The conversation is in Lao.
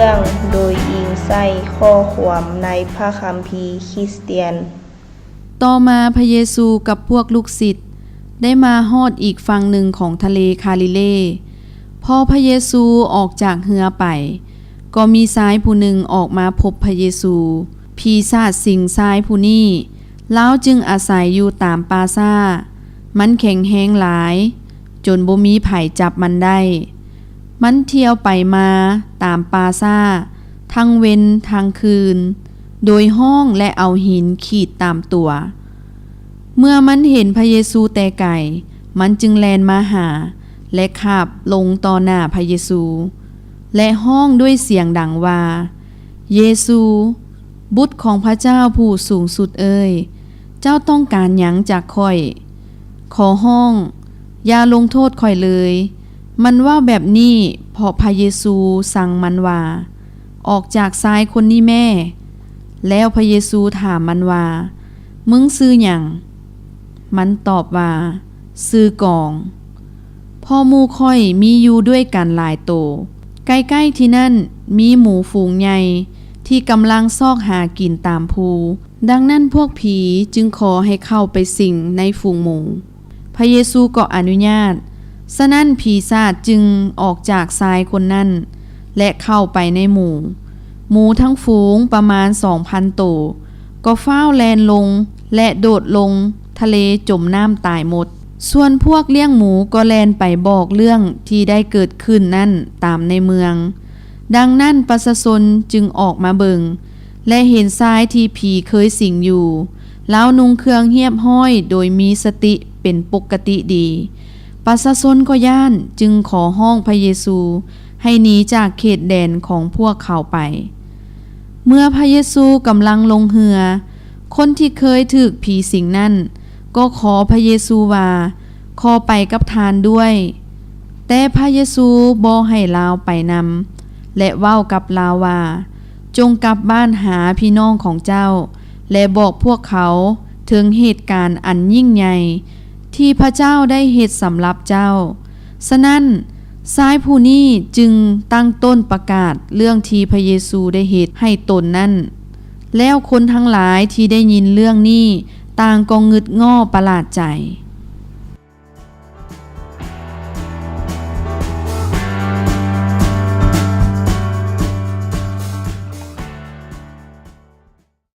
ເລື່ອງໂດຍອີງໃສ່ຂໍ້ຄວາມໃນພະຄຳພີຄຣິສຕຽນ. ຕໍ່ມາພະເຢຊູກັບພວກລູກສິດໄດ້ມາຮອດອີກຝັ່ງໜຶ່ງຂອງທະເລຄາລີເລ. ພໍພະເຢຊູອອກຈາກເຮືອໄປ, ກໍມີຊາຍຜູ້ໜຶ່ງອອກມາພົບພະເຢຊູ. ຜີສາດສິງຊາຍຜູ້ນີ້, ລາວຈຶ່ງອາໄສຢູ່ຕາມປ່າຊ້າ. ມັນແຂງແຮງຫຼາຍ, ຈົນບໍ່ມີໃຜຈັບມັນໄດ້. ມັນທ່ຽວໄປມາຕາມປ່າຊ້າທັງເວັນທັງຄືນ, ໂດຍຮ້ອງ ແລະ ເອົາຫີນຂີດຕາມຕົວ. ເມື່ອມັນເຫັນພະເຢຊູແຕ່ໄກ, ມັນຈຶ່ງແລ່ນມາຫາ ແລະ ຂາບລົງຕໍ່ໜ້າພະເຢຊູ ແລະ ຮ້ອງດ້ວຍສຽງດັງວ່າ, ເຢຊູ, ບຸດຂອງພະເຈົ້າຜູ້ສູງສຸດເອີຍ, ເຈົ້າຕ້ອງການຫຍັງຈາກຂ້ອຍ? ຂໍຮ້ອງ, ຢ່າລົງໂທດຂ້ອຍເລີຍ. ມັນເວົ້າແບບນີ້ ເພາະພະເຢຊູສັ່ງມັນວ່າ, ອອກຈາກຊາຍຄົນນີ້ແມ້. ແລ້ວພະເຢຊູຖາມມັນວ່າ, ມຶງຊື່ຫຍັງ? ມັນຕອບວ່າ, ຊື່ກອງ. ເພາະໝູ່ຂ້ອຍມີຢູ່ດ້ວຍກັນຫຼາຍໂຕ. ໃກ້ໆທີ່ນັ້ນມີໝູຝູງໃຫຍ່ທີ່ກຳລັງຊອກຫາກິນຕາມພູ. ດັ່ງນັ້ນພວກຜີຈຶ່ງຂໍໃຫ້ເຂົ້າໄປສິງໃນຝູງໝູ. ພະເຢຊູກໍອະນຸຍາດ. ສະນັ້ນຜີສາດຈຶ່ງອອກຈາກຊາຍຄົນນັ້ນ ແລະ ເຂົ້າໄປໃນໝູ. ໝູທັງຝູງປະມານສອງພັນໂຕ ກໍຟ້າວແລ່ນລົງ ແລະ ໂດດລົງທະເລຈົມນ້ຳຕາຍໝົດ. ສ່ວນພວກລ້ຽງໝູກໍແລ່ນໄປບອກເລື່ອງທີ່ໄດ້ເກີດຂຶ້ນນັ້ນຕາມໃນເມືອງ. ດັ່ງນັ້ນປະຊາຊົນຈຶ່ງອອກມາເບິ່ງ ແລະ ເຫັນຊາຍທີ່ຜີເຄີຍສິງຢູ່, ລາວນຸ່ງເຄື່ອງຮຽບຮ້ອຍໂດຍມີສະຕິເປັນປົກກະຕິດີ. ປະຊາຊົນກໍຢ້ານ, ຈຶ່ງຂໍຮ້ອງພະເຢຊູໃຫ້ໜີຈາກເຂດແດນຂອງພວກເຂົາໄປ. ເມື່ອພະເຢຊູກຳລັງລົງເຮືອ, ຄົນທີ່ເຄີຍຖືກຜີສິງນັ້ນກໍຂໍພະເຢຊູວ່າ, ຂໍໄປກັບທ່ານດ້ວຍ. ແຕ່ພະເຢຊູບໍ່ໃຫ້ລາວໄປນຳ ແລະ ເວົ້າກັບລາວວ່າ, ຈົ່ງກັບບ້ານຫາພີ່ນ້ອງຂອງເຈົ້າ ແລະ ບອກພວກເຂົາເຖິງເຫດການອັນຍິ່ງໃຫຍ່ທີ່ພະເຈົ້າໄດ້ເຮັດສຳລັບເຈົ້າ. ສະນັ້ນ, ຊາຍຜູ້ນີ້ຈຶ່ງຕັ້ງຕົ້ນປະກາດເລື່ອງທີ່ພະເຢຊູໄດ້ເຮັດໃຫ້ຕົນນັ້ນ, ແລ້ວຄົນທັງຫຼາຍທີ່ໄດ້ຍິນເລື່ອງນີ້ຕ່າງກໍງຶດງໍ້ປະຫຼາດໃຈ.